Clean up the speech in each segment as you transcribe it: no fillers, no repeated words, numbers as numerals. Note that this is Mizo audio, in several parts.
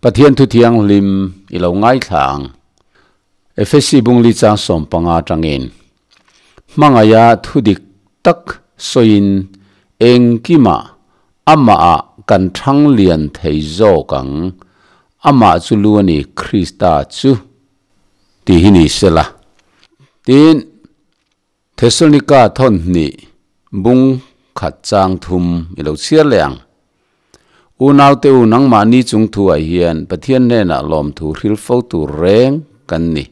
Pathian thu thianghlim i lo ngaithla ang. Efesi bungli chang 15 atangin hmangaia thu dik tak sawiin engkima amah kan thang lian thei zawk ang amah chu lu ani Krista chu ti hi ni sela. Tin Thessalonika thon ni bung khat chang thum i lo chhiar leh ang. Unau te u nangmah ni chung thu ah hian Pathian hnenah lawm thu hril fo tur reng kan ni.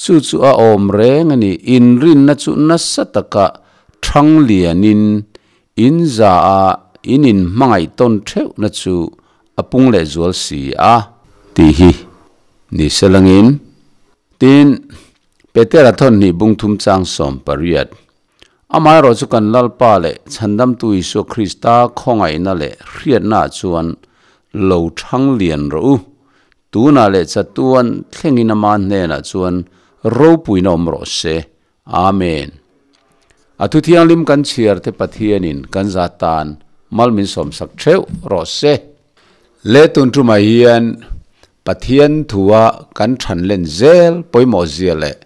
Chu chu a awm reng ani inrinna chu nasa taka thang lianin in za a in in hmangaih tawn theuh na chu a pung leh zual si a. Tih hi ni selangin. Tin, Petera thawn hnih bung thum chang 18. Amaherawh chu kan Lalpa leh Chhandamtu Isua Krista khawngaihna leh hriatna chuan lo thang lian rawh u. Tunah leh chatuan thlengin ama hnenah chuan ropuina awm rawh se. Amen. A thu thianghlim kan chhiar te Pathianin kan za tan mal min sawmsak theuh rawh se. Le tun tumah hian Pathian thua kan than len zel pawimawh zia leh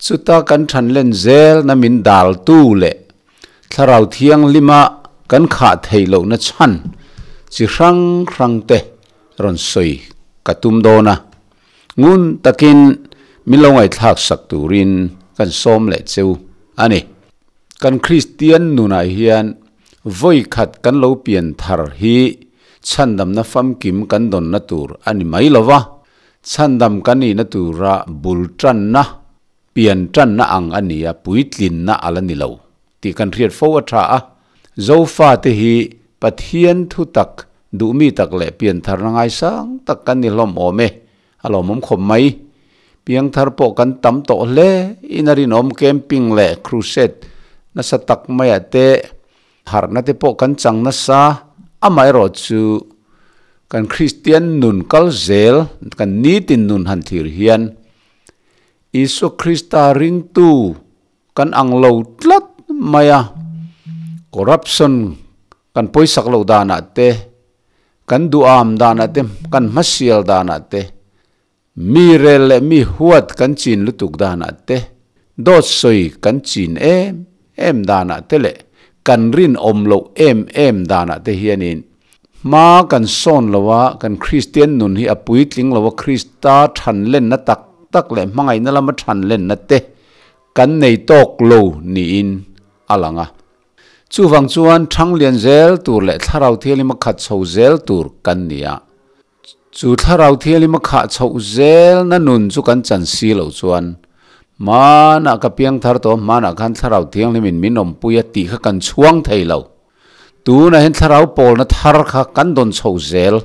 chuta kan than len zel na min dal tu leh thlarau thianghlima kan khah theih lohna chhan chi hrang hrang te rawn sawi ka tum dawn a. Ngun takin min lo ngaihthlak sak turin kan sawm leh cheu ani. Kan Kristian nunah hian vawi khat kan lo pian thar hi chhandamna famkim kan dawnna tur ani mai lova, chhandam kan nihna tura bul tanna, pian tanna ang ani a, puitlinna ala ni lo tih kan hriat fo a tha a. Zofa te hi Pathian thu tak, duhmi tak leh pian tharna ngaisang tak kan ni hlawm awm e, a lawmawm khawp mai. Piang thar pawh kan tam tawh hle in a rinawm camping leh crusade nasa tak maiah te harhna te pawh kan chang nasa. Amaherawh chu kan Kristian nun kal zel kan nitin nun han thlir hian Isua Krista ringtu kan ang lo tlat mai a, corruption kan pawisak loh danah te, kan duham danah te, kan hmasial danah te, mi rel leh mi huat kan chin lutuk danah te, dawt sawi kan chin em em danah te leh kan rinawm loh em em danah te hianin hma kan sawn lo a, kan Kristian nun hi a puitling lo a, Krista than lenna tak tak leh hmangaihna lama than lenna te kan nei tawk lo niin a lang a. Chuvang chuan thang lian zel tur leh thlarau thianghlim a khat chho zel tur kan ni a. Chu thlarau thianghlim a khah chhoh zel na nun chu kan chan si loh chuan hmanah ka piang thar tawh a, hmanah khan thlarau thianghlimin min awmpui a tih kha kan chhuang thei lo. Tunah hian thlarau pawlna thar kha kan dawn chhoh zel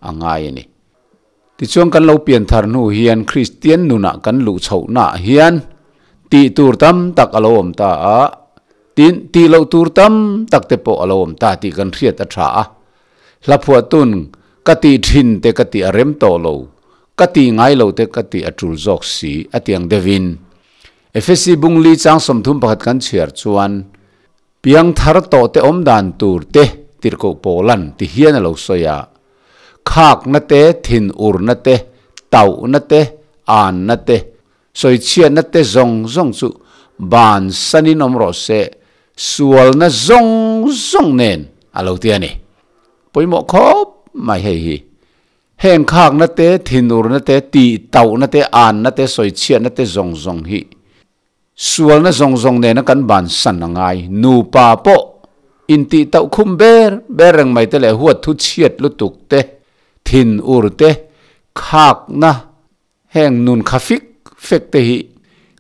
a ngai a ni. Tichuan kan lo pian thar hnu hian Kristian nunah kan luh chhohnaah hian tih tur tam tak a lo awm ta a, tin tih loh tur tam tak te pawh a lo awm ta tih kan hriat a tha a. Hla phuahtun ka tih thin te ka tih a rem tawh lo, ka tih ngai lo te ka tih a tul zawk si a ti ang deuhin. Efesi bungli chang 31 kan chhiar chuan piang thar tawh te awm dan tur te tirhkoh pawlan ti hian a lo sawi a. Khak na te, thin ur na te, tauh na te, an na te, sawi chhiat na te zawng zawng chu ban sanin awm rawh se, sual na zawng zawng nen a lo ti a ni. Pawimawh khawp mai hei hi. Heng khak na te, thin ur na te, tih tauh na te, an na te, sawi chhiat na te zawng zawng hi sualna zawng zawng nena kan ban san a ngai. Nupa pawh intih tauh khum ber ber reng mai te leh huat thu chhiat lutuk te, thin ur te, khak na heng nun kha fik fek te hi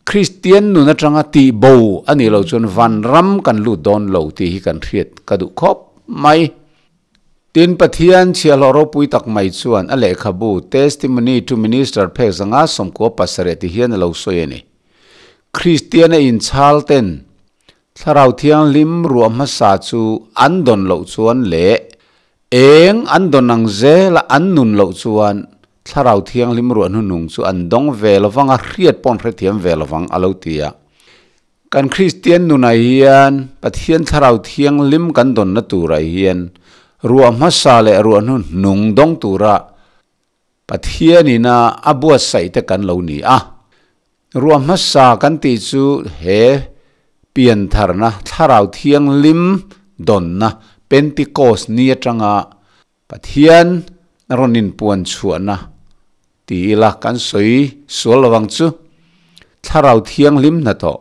Kristian nun atanga tih bo ani lo chuan van ram kan lut dawn lo tih hi kan hriat ka duh khawp mai. Tin Pathian chhiahhlawh ropui tak mai chuan a lehkhabu Testimony to Minister phek zanga 97 ti hian a lo sawi a ni. Kristian a inchhal ten thlarau thianghlim ruah hmasa chu an dawn loh chuan leh eng an dawn ang zela an nun loh chuan thlarau thianghlim ruah hnuhnung chu an dawng ve lovang a, hriat pawh an hrethiam ve lovang a lo ti a. Kan Kristian nunah hian Pathian thlarau thianghlim kan dawnna turah hian ruah hmasa leh ruah hnuhnung dawng tura Pathianina a buatsaih te kan lo ni a. Ruah hmasa kan tih chu he piantharna Thlarau Thianghlim dawnna Pentecost ni atanga Pathian rawn inpuan chhuahna ti ila kan sawi sual lo ang chu. Thlarau Thianghlim hnathawh,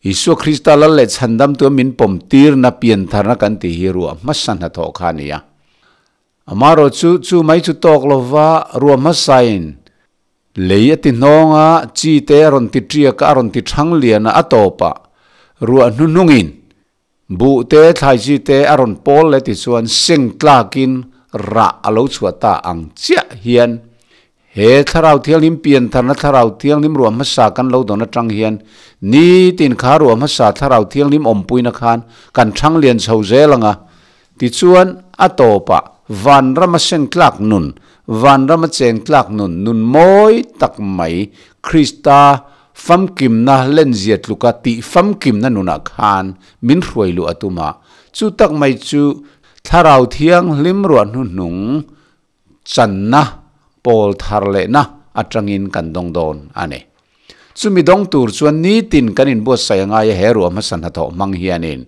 Isua Krista Lal leh Chhandamtua min pawm tirna piantharna kan tih hi ruah hmasa hnathawh kha a ni a. Amaherawh chu, chu mai chu tawk lova ruah hmasain lei a ti hnawng a, chi te a rawn ti ṭiak a, a rawn ti ṭhang lian a, a tawpah ruah hnuhnungin Buh te, thlai chi te a rawn pawl leh tichuan seng tlakin rah a lo chhuah ta ang chiah hian he Thlarau Thianghlim piantharna Thlarau Thianghlim ruah hmasa kan lo dawn atang hian nitin kha ruah hmasa Thlarau Thianghlim awmpuina khan kan thang lian chho zel ang a. Tichuan a tawpah vanrama seng tlak nun, vanrama cheng tlak nun, nun mawi tak mai Krista Famkimna lenzia tluka tih famkimna nunah khan min hruai luh a tum a, chu tak mai chu Thlarau Thianghlim ruah hnuhnung channa pawl thar lehna atangin kan dawng dawn a ni. Chumi dawng tur chuan nitin kan inbuatsaih a ngai a he ruah hmasa hnathawh hmang hianin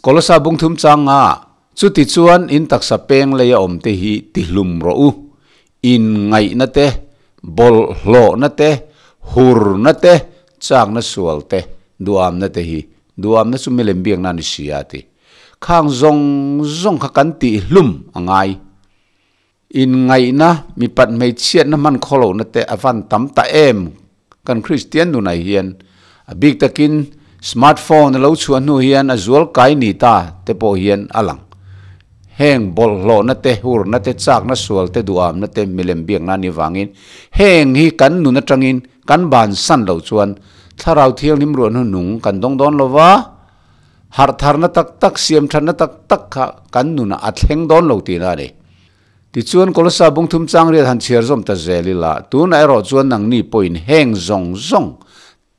Kolosa bungthum changa chuti chuan in taksa peng leia awmte hi tihlum rawh u, Inngaihna te, bawlhhlawhna te, hurna te, chakna sual te, duamna te hi duamna chu milem biakna a ni si a ti. Khang zawng zawng kha kan tih hlum a ngai. Inngaihna, mipat hmeichhiatna hman khawlohna te a van tam ta em kan Kristian nunah hian. A bik takin smartphone a lo chhuah hnu hian a zual kai ni ta te pawh hian a lang. Heng bawlhhlawhna te, hurna te, chakna sual te, duhamna te, milem biakna a nih vangin heng hi kan nun atangin kan bansan loh chuan Thlarau Thianghlim ruah hnuhnung kan dawng dawn lo va, harhtharna tak tak, siamthatna tak tak kha kan nunah a thleng dawn lo tihna a ni. Tichuan, Kolosa bungthum changriat han chhiar zawm ta zel ila, tunah erawh chuan nangni pawhin heng zawng zawng,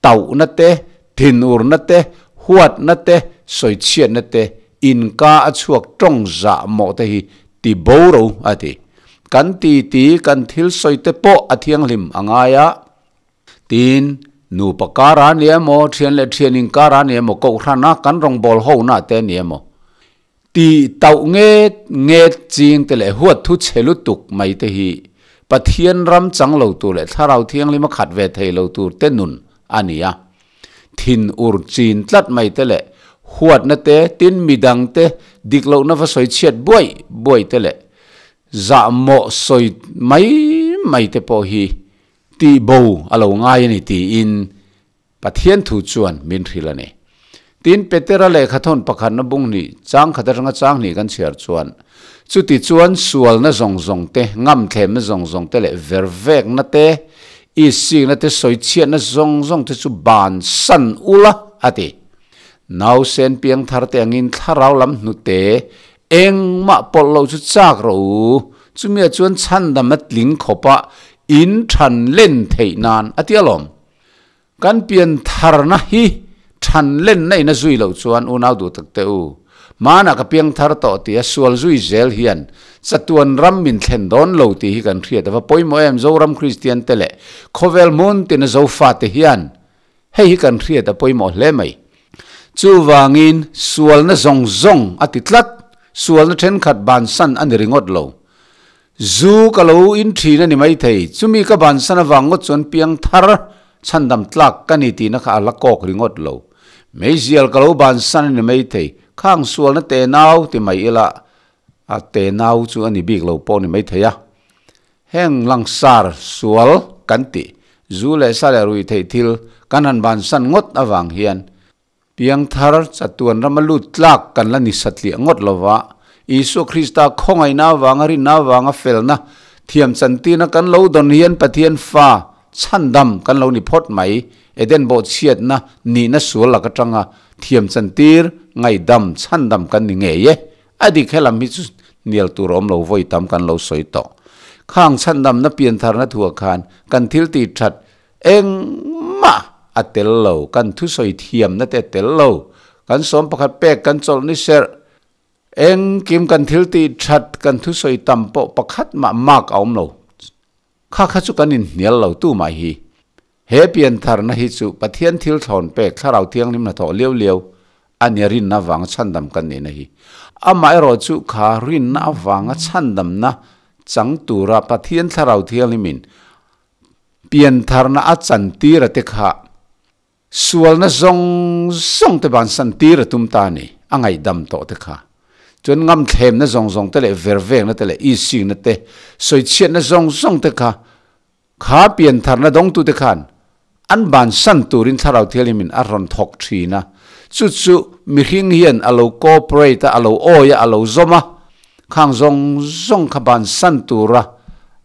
tauhna te, thinurna te, huatna te, sawichhiatna te, inka a chhuak tawng zah mawh te hi ti bo ro a ti. Kan titi, kan thil sawi te pawh a thianghlim a ngai a. Tin, nupa kara ni emaw, thian leh thian inkara ni emaw, kohhrana kan rawngbâwl hona te ni emaw, Tih tauh nget nget ching te leh huat thu chhe lutuk mai te hi Pathian ram chang lo tur leh Thlarau Thianghlim a khat ve thei lo tur te nun a ni a. Thin ur chin tlat mai te leh huatna te, tin midang te dik lohna va sawi chhiat buai buai te leh zahmawh sawi mai mai te pawh hi tih bo a lo ngai a ni tiin Pathian thu chuan min hrilh a ni. Tin, Petera lehkhathawn pakhatna bung hnih, chang khat atanga chang hnih kan chhiar chuan, chuti chuan sualna zawng zawng te, ngamthlemna zawng zawng te leh vervekna te, isikna te, sawichhiatna zawng zawng te chu bansan ula, a ti. Nausen piangthar te angin thlarau lam hnute engmah pawlh loh chu chak rawh u, chumia chuan chhandam a tling khawpa in than len theih nan, a ti alawm. Kan pian tharna hi than lenna in a zui loh chuan unau duh tak teh u, hmanah ka piang thar tawh tih a sual zui zel hian chatuan ram min thlen dawn lo tih hi kan hriat a va pawimawh em Zoram Kristian te leh khawvel hmun tina Zofate hian hei hi kan hriat a pawimawh hle mai. Chuvangin sualna zawng zawng a ti tlat, sualna thenkhat bansan a ni ringawt lo. Zu ka lo in thin a ni maithei, chumi ka bansan avang ngawt chuan piang thar chhandam tlak ka ni tihna kha a la kawk ringawt lo. Meizial ka lo bansan a ni maithei, khang sualna tenau ti mai ila a tenau chu a ni bik lo pawh a ni maithei a. Heng langsar sual kan tih, zu leh sa leh rui theih thil kan han bansan ngawt avang hian Piangthar chatuan rama lut tlak kan la ni satliah ngawt lova, Isua Krista khawngaihna avanga rinna avanga felna thiam chantirna kan lo dawn hian Pathian fa chhandam kan lo ni phawt mai. Eden bawhchhiatna nihna sual lak atanga thiam chantir ngaihdam chhandam kan ni ngei e. A dik helam hi chu hnial tur awm lo vawi tam kan lo sawi tawh. Khang chhandamna piantharna thuah khan kan thil tih that Engmah a tel lo, kan thusawi thiamna te a tel lo, kan sawm pakhat pek kan chawlh ni serh, engkim kan thil tih that kan thusawi tam pawh pakhat mah mark a awm lo. Kha kha chu kan inhnial lo tu mah hi. He piantharna hi chu Pathian thil thlawn pek Thlarau Thianghlim hnathawh liau liau a nia rinna avanga chhandam kan nihna hi. Amaherawhchu kha rinna avanga chhandamna chang tura Pathian Thlarau Thianghlimin piantharna a chantir a te kha Sualna zawng zawng te bansan tir a tum ta a ni, a ngaihdam tawh te kha. Chuan ngamthlemna zawng zawng te leh vervekna te leh isikna te, sawichhiatna zawng zawng te kha, kha piantharna dawngtute khan an bansan turin Thlarau Thianghlimin a rawn thawk thin a. Chu chu mihring hian a lo cooperate a, a lo awi a, a lo zawm a, khang zawng zawng kha bansan tura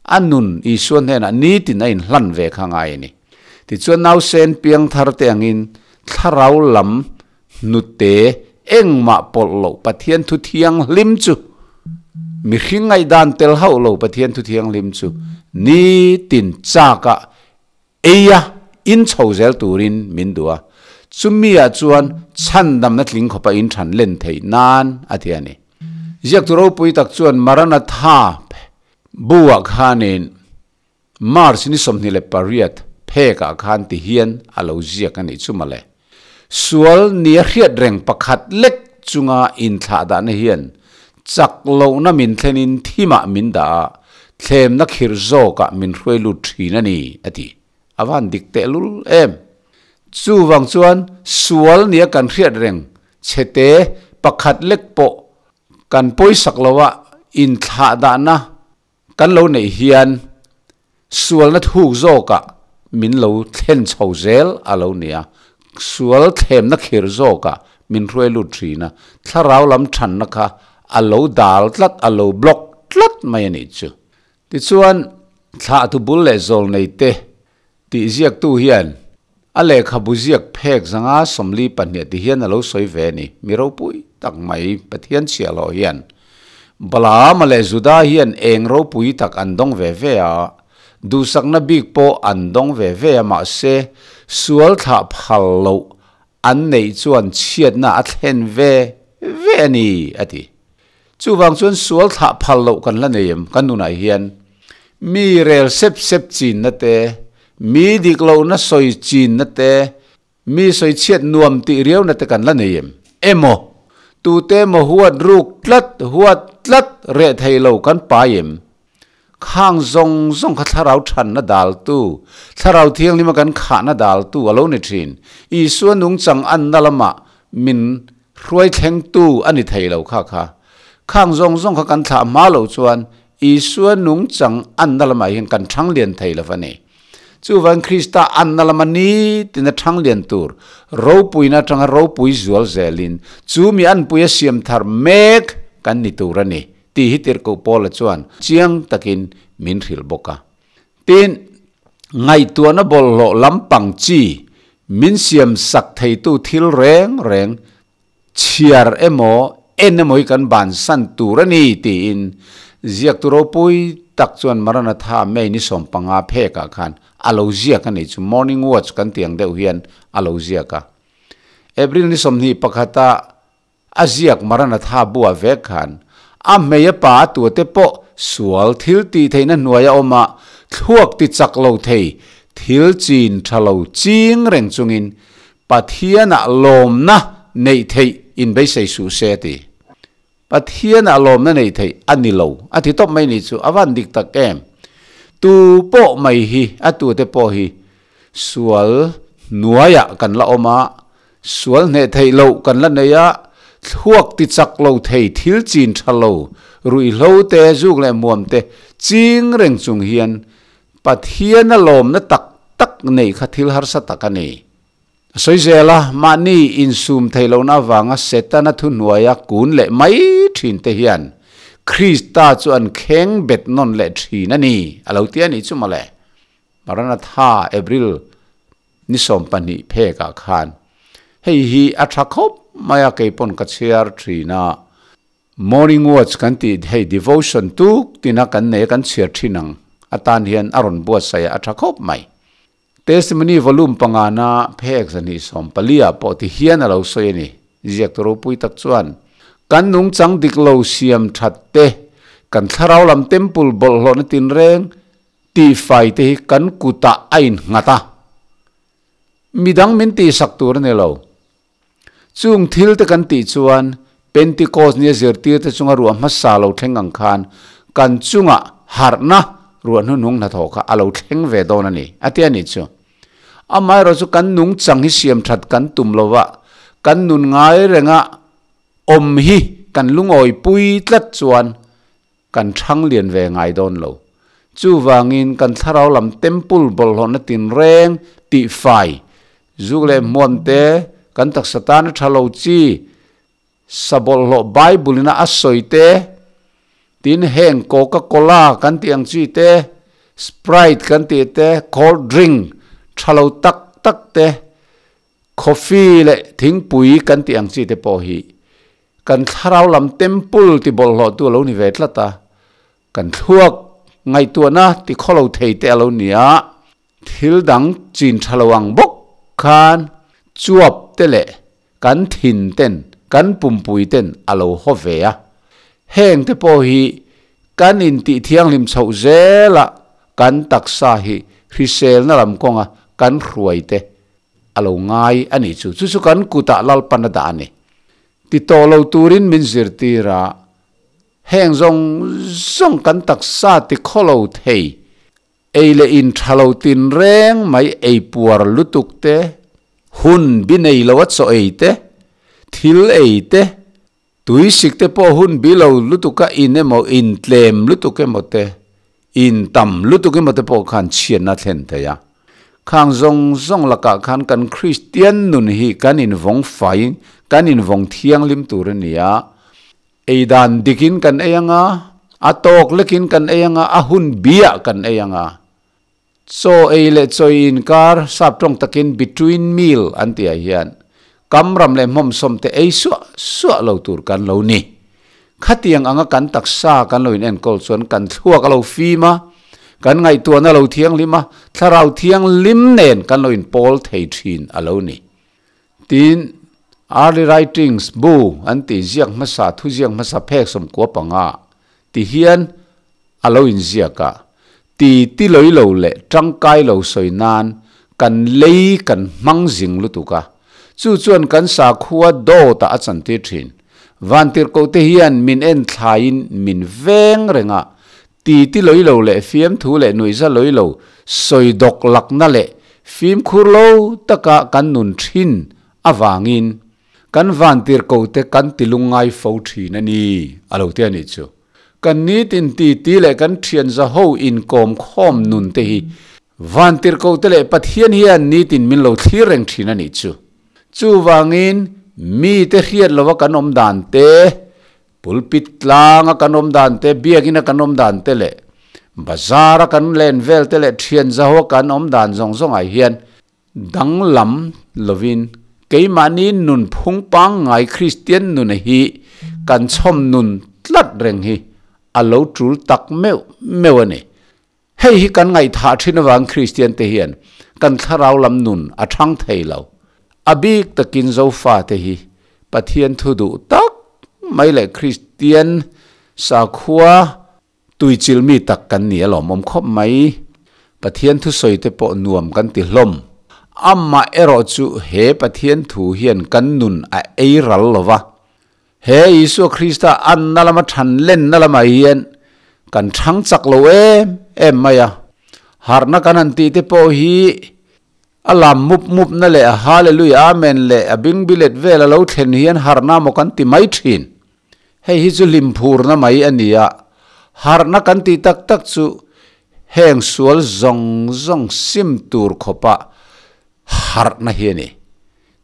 a nun Isua hnenah nitin a inhlan ve kha ngai a ni. Tichuan nausen piangthar te angin thlarau lam hnute engmah pawlh loh Pathian thu thianghlim chu mihring ngaihdan tel hauh lo Pathian thu thianghlim chu nitin chak a ei a in chho zel turin min duh a, chumi ah chuan chhandamna tling khawpa in than len theih nan a ti a ni. Ziaktu ropui tak chuan Maranatha bu ah khanin March ni 28 phek ah khan ti hian a lo ziak a nih chu mawle. Sual nia hriat reng pakhat lek chunga inthlah dahna hian chak lohna min thlenin thimah min dah a, thlemna khirh zawkah min hruai lut thin a ni, a ti. A van dik tehlul em. Chuvang chuan sual nia kan hriat reng chhete pakhat lek pawh kan pawisak loha inthlah dahna Kan lo neih hian sualna thuk zawkah min lo thlen chho zel a lo ni a, sual thlemna khir zawkah min hruai lut thin a, thlarau lam thanna kha a lo dal tlat, a lo block tlat mai a nih chu. Tichuan, thlahtu bul leh zawl neite tih ziaktu hian a lehkhabu ziak phek zanga 42 ti hian a lo sawi ve a ni. Mi ropui tak mai Pathian chhiahhlawh hian Balaama leh Juda hian eng ropui tak an dawng ve ve a, duhsakna bik pawh an dawng ve ve a mahse sual thlah phal loh an neih chuan chhiatna a thlen ve ve a ni a ti. Chuvang chuan sual thlah phal loh kan la nei em? Kan nunah hian mi rel sep sep chinna te, mi dik lohna sawi chinna te, mi sawi chhiat nuam tih riauna te kan la nei em? Emaw, tute emaw huat ruk tlat, huat tlat reh thei lo kan pai em? Khang zawng zawng kha thlarau thanna daltu, thlarau thianghlima kan khahna daltu a lo ni thin. Isua nungchang anna lamah min hruai thlengtu a ni thei lo kha kha. Khang zawng zawng kha kan thlah hma loh chuan Isua nungchang anna lamah hian kan thang lian thei lo va ni. Chuvan Krista anna lama nitin a thang lian tur ropuina atanga ropui zual zelin chu mi anpui a siam thar mek kan ni tur a ni. Tih hi Tirhkoh Paula chuan chiang takin min hrilh bawk a. Tin, ngaihtuahna bawlhhlawh lampang chi min siam sak theitu thil reng reng chhiar emaw en emaw hi kan bansan tur a ni tiin ziaktu ropui tak chuan Maranatha May ni 15 phekah khan a lo ziak a nih chu. Morning Watch kan tih ang deuh hian a lo ziak a. April ni 21 a A ziak Maranatha buah vek khan a hmei a pa a tuate pawh sual thil tih theihna hnuaia awm a, thluak ti chak lo thei thil chin tha lo ching reng chungin Pathianah lawmna neih theih inbeisei suh se a ti. Pathianah lawmna neih theih a ni lo a ti tawp mai ni chu a van dik tak em. Tu pawh mai hi a tute pawh hi sual hnuaiah kan la awm a, Sual hneh theih loh kan la nei a, thluak ti chak lo thei thil chin tha lo, ruihhlo te, zuk leh muam te ching reng chung hian Pathian a lawmna tak tak neih kha thil harsa tak a ni. A sawi zel a, mahni insum theih lohna avanga Setana thuhnuaia kun leh mai thin te hian Krista chu an kheng bet nawn leh thin a ni, a lo ti a nih chu mawle. Maranatha April ni 20 phekah khan hei hi a tha khawp mai a keipawn ka chhiar thin a, Morning Watch kan tih hei devotion tuk tina kan nei a kan chhiar thin ang atan hian a rawn buatsaih a a tha khawp mai. Testimony volume pangana phek 214 ah pawh ti hian a lo sawi a ni. Ziaktu ropui tak chuan kan nungchang dik lo siam that te, kan thlarau lam temple bawlhhlawhna tinreng, Tihfai te hi kan kutah a innghat a, midang min tihsak tur a ni lo. Chung thil te kan tih chuan Pentecost nia zirtirte chunga ruah hmasa lo thleng ang khan kan chungah harhna ruah hnuhnung hnathawh kha a lo thleng ve dawn a ni, a ti a nih chu. Amaherawhchu chu kan nungchang hi siam that kan tum lova, kan nun ngai renga awm hi kan lungawi pui tlat chuan kan thang lian ve ngai dawn lo. Chuvangin kan thlarau lam temple bawlhhlawhna tinreng tihfai, zuk leh hmuam te, kan taksa tana tha lo chi, sa bawlhhlawh Bible ina a sawi te, tin heng Coca Cola kan tih ang chi te, Sprite kan tih te, cold drink tha lo tak tak te, Coffee leh thingpui kan tih ang chi te pawh hi kan thlarau lam temple ti bawlhhlawhtu a lo ni ve tlat a, kan thluak ngaihtuahna ti khawlo thei te a lo ni a, thil dang chin tha lo ang bawk khan chuap te leh kan thin ten kan pumpui ten a lo haw ve a, heng te pawh hi kan intih thianghlim chhoh zela kan taksa hi hriselna lam kawnga kan hruai te a lo ngai a nih chu. Chu chu kan kutah Lalpan a dah a ni. Ti tawh lo turin min zirtir a, heng zawng zawng kan taksa ti khaw lo thei, ei leh in tha lo tinreng mai ei puar lutuk te, hun bi nei lo a chaw ei te, thil ei te, Tui sik te pawh hun bi lo lutuk a in emaw in tlem lutuk emaw te, in tam lutuk emaw te pawh khan chhiatna thlen thei a. Khang zawng zawng lakah khan kan Kristian nun hi kan invawng fai, kan invawng thianghlim tur a ni a. Ei dan dikin kan ei anga, a tawk lekin kan ei anga, a hun biah kan ei anga. Chaw ei leh chaw ei inkar, sap tawng takin between meal an tih ah hian kam ram leh hmawmsawm te ei suah suah lo tur kan lo ni. Khatiang anga kan taksa kan lo inenkawl chuan kan thluak a lo fim a, kan ngaihtuahna a lo thianghlim a, thlarau thianghlim nen kan lo inpawl thei thin a lo ni. Tin, Early Writings bu an tih ziak hmasa thuziak hmasa phek 95 ti hian a lo inziak a, ti ti loi lo leh tangkai lo sawi nan kan lei kan hmang zing lutuk a, chu chuan kan sakhua dawtah a chantir thin. Vantirhkohte hian min en thlaiin min veng reng a, ti ti loi lo leh fiamthu leh nuihza loi lo sawi dawk lakna leh fimkhur lo taka kan nun thin avangin kan vantirhkohte kan ti lungngai fo thin a ni, a lo ti a nih chu. Kan nitin titi leh kan thian zaho inkawm khawm nun te hi Vantirhkohte leh Pathian hian nitin min lo thlir reng thin a nih chu. Chuvangin mite hriat lova kan awm dan te, pulpit tlanga kan awm dan te, biakina kan awm dan te leh bazara kan len vel te leh thian zaho kan awm dan zawng zawngah hian Danglam lovin keimahni nunphung pangngai Kristian nuna hi kan chhawm nun tlat reng hi a lo tul tak meuh meuh a ni. Hei hi kan ngaihthah thin avang Kristian te hian kan thlarau lam nun a thang thei lo. A bik takin Zofate hi Pathian thu duh tak mai leh Kristian sakhua Tuichil mi tak kan ni alawm awm khawp mai. Pathian thusawi te pawh nuam kan ti hlawm. Amah erawh chu he Pathian thu hian kan nun a ei ral lo va. He Isua Krista anna lama than lenna lamah hian kan thang chak lo em em mai a. Harhna kan han tih te pawh hi a lam mup mup na leh a Hallelujah Amen leh a bingbilet vel a lo thlen hian harhna maw kan ti mai thin. Hei hi chu hlimphurna mai a ni a, harhna kan tih tak tak chu heng sual zawng zawng sim tur khawpa harhna hi a ni.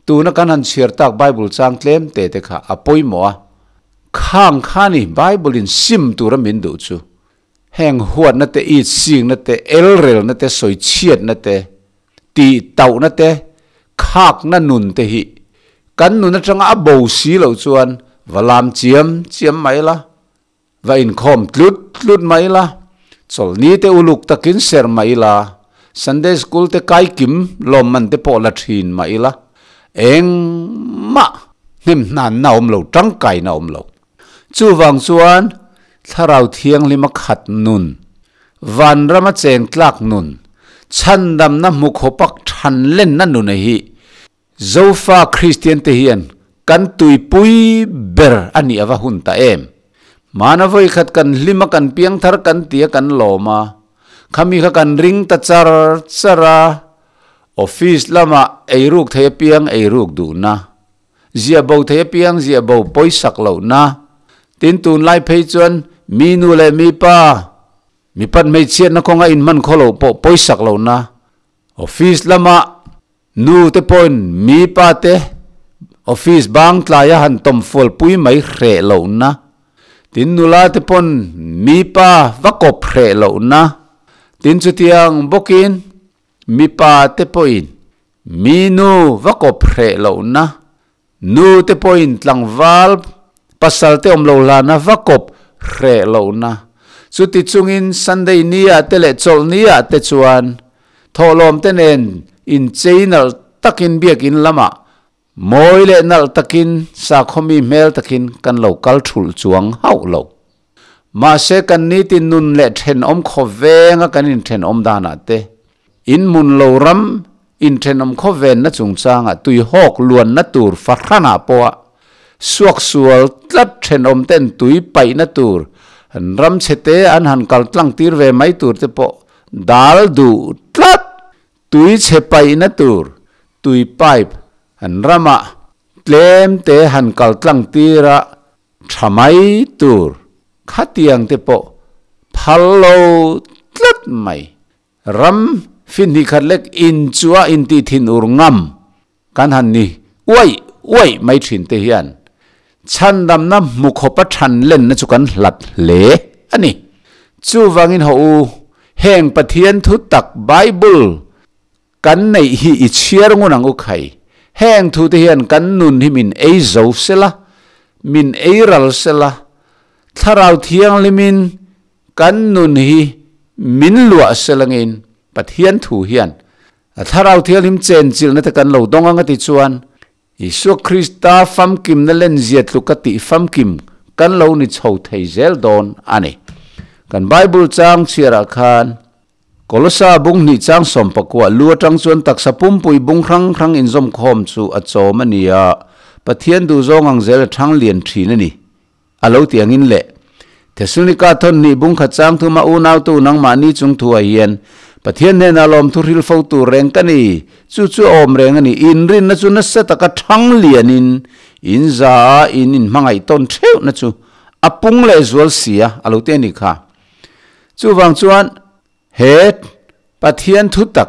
Tuna kan han chhiar tak Bible chang tlem te te kha a pawimawh a, khang kha ni Bible in sim tura min duh chu. Heng huatna te, itsikna te, elrelna te, sawichhiatna te, tihtauhna te, khakna nun te hi kan nun atanga a bo si loh chuan va lam chiam chiam mai la, va inkhawm tlut tlut mai la, chawlhni te uluk takin ser mai la, Sunday school te kaikim lawmman te pawh la thin mai la, engmah hnemhnanna a awm lo, tangkaina a awm lo. Chuvang chuan Thlarau Thianghlima khat nun, Vanrama cheng tlak nun, chhandamna hmu khawpak than lenna nun hi Zofa Kristian te hian kan tuipui ber a nih ava hun ta em? Hmana vawikhat kan hlim a kan piangthar kan ti a kan lawm a, khami kha kan ring ta char char a, office lamah eiruk thei apiang eiruk duhna, ziah bo thei apiang ziah bo pawisak lohna, tin tunlai phei chuan mi nu leh mi pa, mipat hmeichhiatna kawnga inhman khaw loh pawh pawisak lohna, office lamah Nu te pawhin mi pa te office bang tlaia han tawm fual pui mai hreh lohna, tin nula te pawn mi pa va kawp hreh lohna, tin chutiang bawkin mipa te pawhin mi nu va kawp hreh lohna, nu te pawhin tlangval pasal te awm lo hlana va kawp hreh lohna. Chuti chungin Sunday ni ah te leh chawlh ni ah te chuan Thawhlawm te nen inchei nalh takin biakinn lamah mawi leh nalh takin sakhawmi hmel takin kan lo kal thulh chuang hauh lo. Mahse kan nitin nun leh thenawm khaw venga kan inthenawm danah te, inhmun lo ram inthenawm khaw venna chungchangah tuihawk luanna tur fahranah pawha suaksual tlat thenawm ten tui paihna tur ram chhete an han kal tlang tir ve mai tur te pawh Dal duh tlat, tui chhe paihna tur tui pipe an ramah tlem te han kal tlang tir a tha mai tur khatiang te pawh phal lo tlat mai. Ram finhnih khat lek in chu a intih thin ur ngam kan han ni uaih uaih mai thin te hian chhandamna hmu khawpa than lenna chu kan hlat hle a ni. Chuvangin haw u, heng Pathian thu tak Bible kan neih hi i chhiar ngun ang u khai. Heng thu te hian kan nun hi min ei zo sela, min ei ral sela, Thlarau Thianghlimin kan nun hi min luah selangin Pathian thu hian A Thlarau Thianghlim chenchilhna te kan lo dawng ang a ti chuan, Isua Krista famkimna lenzia tluka tih famkim kan lo ni chho thei zel dawn a ni. Kan Bible chang chhiarah khan, Kolosa bung hnih chang sawmpakua lu atang chuan taksa pumpui bung hrang hrang inzawmkhawm chu a chawm a ni a, Pathian duhzawng ang zel a thang lian thin a ni. A lo ti angin le. Thesalonika thawn hnih bung khat chang thuma unautu nangmahni chung thuah hian Pathian hnenah lawmthu hril fo tur reng ka ni. Chu chu a awm reng a ni. Inrinna chu nasa taka thang lianin in za a in inhmangaih tawn theuhna chu a pung leh zual si a, a lo ti a ni kha. Chuvang chuan he Pathian thu tak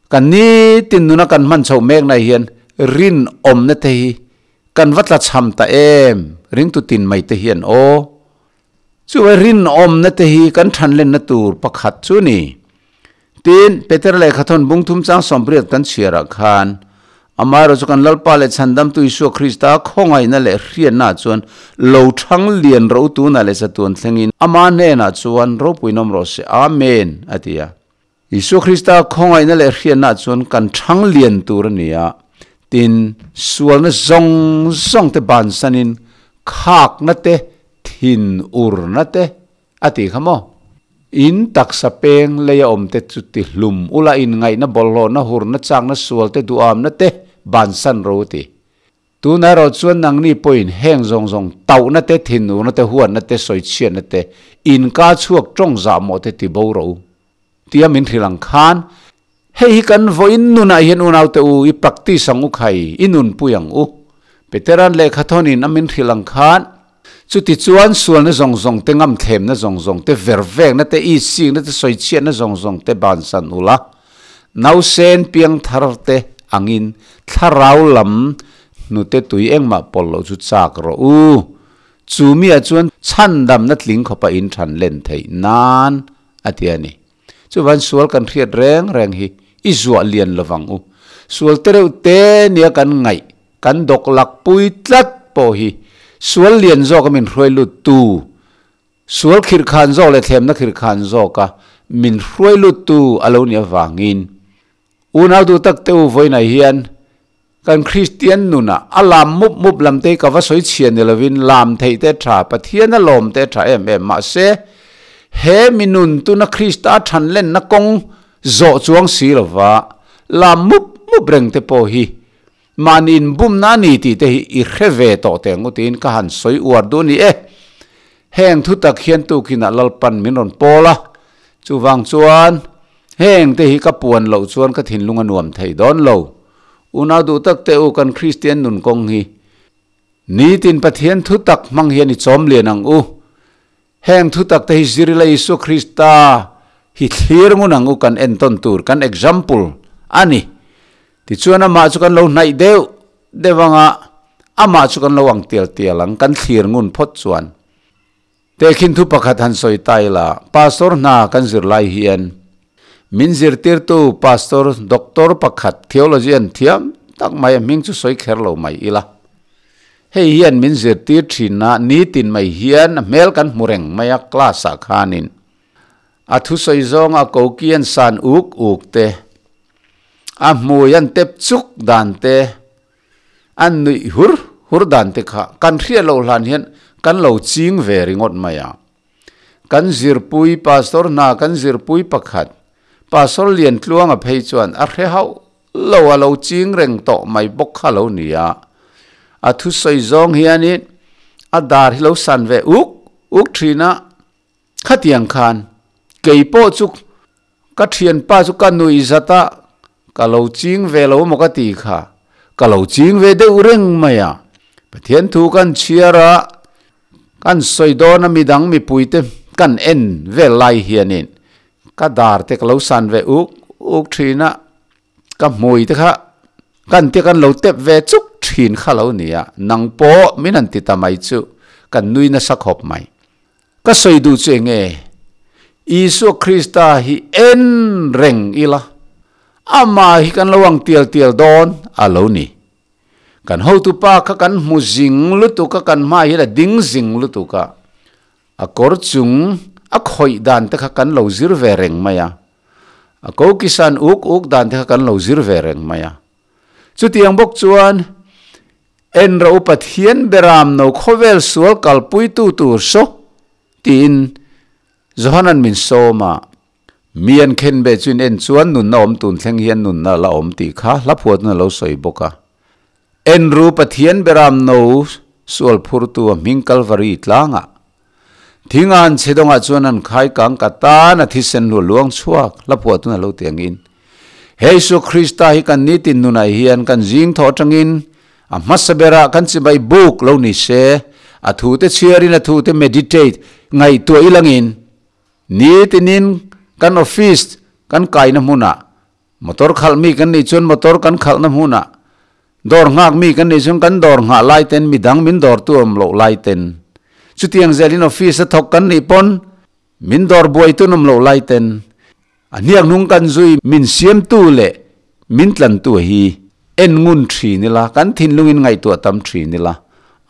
Kan nitin nuna kan hman chhoh mekna hian rinawmna te hi kan va tla chham ta em? Ringtu tin mai te hian aw. Chuvai rinawmna te hi kan thanlenna tur pakhat chu ni. Tin, Peter lehkhathawn bungthum chang sawmriat kan chhiarah khan amaherawh chu kan Lalpa leh Chhandamtu Isua Krista khawngaihna leh hriatna chuan lo thang lian ro tunah leh chatuan thlengin ama hnenah chuan ropuinawm rawh se. Amen, a ti a. Isua Krista khawngaihna leh hriatna chuan kan thang lian tur a ni a, tin, sualna zawng zawng te bansanin khakna te, thinurna te a ti kha maw? In taksa peng leia awm te chu ti hlum ula inngaihna bawlhhlawhna hurna chakna sual te duhamna te bansan ro a ti. Tunah erawh chuan nangni pawhin heng zawng zawng tauhna te, thinurna te, huatna te, sawichhiatna te, inka chhuak tawng zahmawh te ti bo rawh u. Tia min hrilh ang khan, hei hi kan vawiin nunah hian unaute u, i practice ang u khai, i nunpui ang u. Petera'n lehkha thawnin a min hrilh ang khan, chuti chuan sualna zawng zawng te, ngamthlemna zawng zawng te, vervekna te, isikna te, sawichhiatna zawng zawng te bansan ula, nausen piangthar te angin thlarau lam hnute tui engmah pawlh loh chu chak rawh u. Chu miah chuan chhandamna tling khawpa inthan len theih nan a ti a ni. Chuvan sual kan hriat reng reng hi i zuah lian lovang u. Sual te reuh te nia kan ngaih, kan dawk lak pui tlat pawh hi sual lian zawka min hruai lut tu, sual khirhkhan zawk leh thlemna khirhkhan zawka min hruai lut tu a lo nih avangin unau duh tak te u vawiinah hian Kan Kristian nunah a lam mup mup lam te hi ka va sawi chhia ni lovin lam theih te tha, Pathian a lawm te tha em em. Mahse, He mi nun tuna Krista than lenna kawng zawh chuang si lova lam mup mup reng te pawh hi mahni inbumna a ni tih te hi i hre ve tawh teh ang u tiin ka han sawi uar duh a ni e. Heng thutak hian tukinah Lalpan min rawn pawl a, chuvang chuan heng te hi ka puan loh chuan ka thinlung a nuam thei dawn lo. Unau duh tak teh u kan Kristian nun kawng hi nitin Pathian thutak hmang hian i chawm lian ang u. Heng thutak te hi zirila Isua Krista hi thlir ngun ang u kan entawn tur kan example a ni. Tichuan amah chu kan lo hnaih deuh deuh anga amah chu kan lo ang tial tial ang kan thlir ngun phawt chuan. Tehkhin thu pakhat han sawi ta ila, Pastor hna kan zir lai hian min zirtirtu Pastor Doctor pakhat theologian thiam tak mai a hming chu sawi kher lo mai ila. Hei hian min zirtir thin a, nitin mai hian a hmel kan hmu reng mai a class ah khanin a thusawi zawng a koki an san uk uk te, a hmui an tep chuk dan te, an nuih hur hur dan te kha kan hriat loh hlan hian kan lo ching ve ringawt mai a. Kan zirpui Pastor hna kan zirpui pakhat Pastor Liantluanga phei chuan a hre hauh lo a lo ching reng tawh mai bawk kha lo ni a. A thusawi zawng hianin a dar hi lo san ve uk uk thin a, khatiang khan kei pawh chu ka thianpa chu ka nuih zat a, ka lo ching ve lo maw ka ti kha, ka lo ching ve deuh reng mai a. Pathian thu kan chhiar a, Kan sawi dawn a midang mipuite kan en vel lai hianin ka dar te ka lo san ve uk uk thin a, ka hmui te kha kan te kan lo tep ve chuk thin kha lo ni a, nang pawh min han ti ta mai chu kan nui nasa khawp mai. Ka sawi duh chu eng nge? Isua Krista hi en reng ila, amah hi kan lo ang tial tial dawn a lo ni. Kan hotupa kha kan hmu zing lutuk a, kan hma hian a ding zing lutuk a, a kawr chung a khawih dan te kha kan lo zir ve reng mai a, a kokisan uk uk dan te kha kan lo zir ve reng mai a. Chutiang bawk chuan en rawh u Pathian beram no khawvel sual kalpuitu tur saw tiin Johanan min sawm a. Mi an khen beh chu in en chuan nunna awm tun thleng hian nunna la awm tih kha hla phuatna lo sawi bawk a. Enru Pathian beram no sual phurtu a hming Kalvari tlangah thingan chhe dawngah chuan an khai kang ka tan a thisen hlu luang chhuak hla phuatna lo ti angin He Isua Krista hi kan nitin nunah hian kan zing thawh atangin a hmasa berah kan chibai buk lo ni se a thute chhiarin a thute meditate ngaihtuah ilangin Ni tinin kan office kan kaina hmunah, motor khalh mi kan nih chuan motor kan khalhna hmunah, dawr nghak mi kan nih chuan kan dawr nghah lai ten midang min dawrtu awm loh lai ten, chutiang zelin office a thawk kan nih pawn min dawr buaitu an awm loh lai ten, a hniak hnung kan zui min siamtu leh min tlantu hi en ngun thin ila, kan thinlungin ngaihtuah tam thin ila,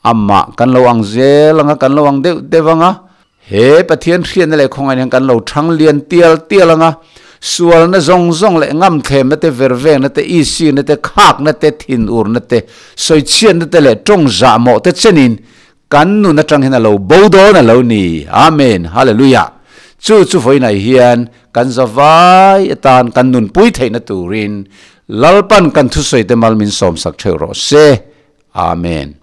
amah kan lo ang zel anga kan lo ang deuh deuh anga, He Pathian hriatna leh khawngaih hian kan lo thang lian tial tial ang a, sualna zawng zawng leh ngamthlemna te, vervengna te, isirna te, khakna te, thinurna te, sawichhiatna te leh tawng zahmawh te chenin kan nun atang hian a lo bo dawn a lo ni. Amen. Hallelujah. Chu chu vawiinah hian kan zavai atan kan nunpui theihna turin Lalpan kan thusawi te mal min sawmsak theuh rawh se. Amen.